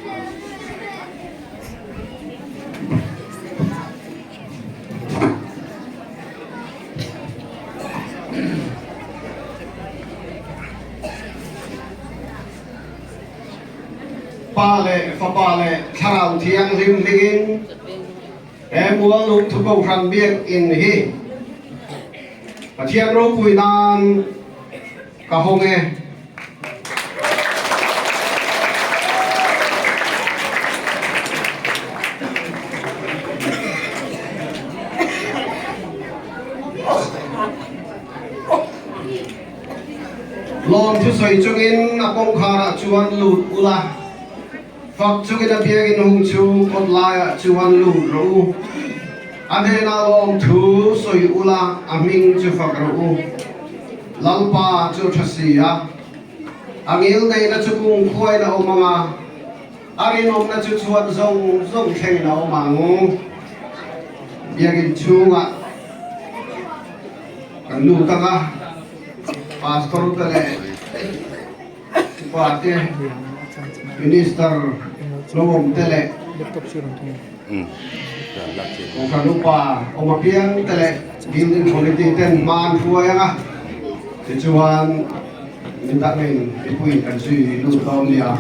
Pa leh Fapa leh Thlarau Thianghlim hmingin he Muallungthu Kohhran Biakinn hi Pathian ropui nan ka hawng e. Lawm thusawi chungin a kawngkharah chuan lut ula, fak chungin a biakinn hung chhung kawt laiah chuan lut rawh u. A hnenah lawm thu sawi ula, a hming chu fak rawh u. Lalpa chu a tha si a, a ngil neihna chu kung khuain a awm ang a, a rinawmna chu chhuat zawng zawng thlengin a awm ang. Biakinn chhungah kan lut ang a, Pastor te leh upa te, Minister lo awm te leh Kohhran upa awm apiang te leh Building Committee ten hma an hruai ang a, tichuan midangin mipui kan zui lut dawn nia.